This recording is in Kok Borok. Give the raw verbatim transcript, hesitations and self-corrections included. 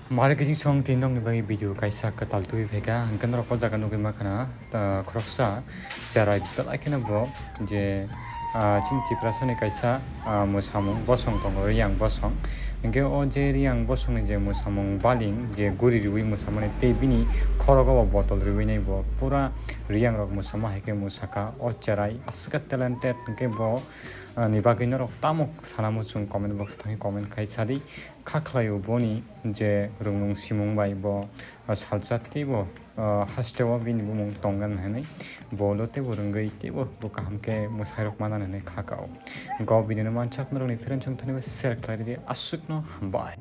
Mare kiching song tin nokni bagwi video kaisa kwtal twi phaikha, hwnkhe norok o jaga nugwi mankha na, ah, khoroksa cherai belai kheno bo je, ah, chini Tiprasani kaisa, ah, mwsamung bosong tongo, Riyang bosong. Hwnkhe o je Riyang bosongni je mwsamung baling je guri riwi mwsamani tei bini khorogo bo botol riwi nai bo pura Riyang rok mwsama hai khe mwsakha. O cherai aswk talented hwnkhe bo, ah, ni bagwi norok tamo sana muchung comment box thangwi comment khai sadi. Kha khlaio boni je rwngnung simung bai bo, ah, salsa teibo, ah, hasteo bini bumung tongna hinwi bo lo teibo rwngwi teibo bo kaham khe mwsai rok mana hinwi kha kao. Go video no manchak norokni friend chong thani share khlai ridi, aswkno hambai.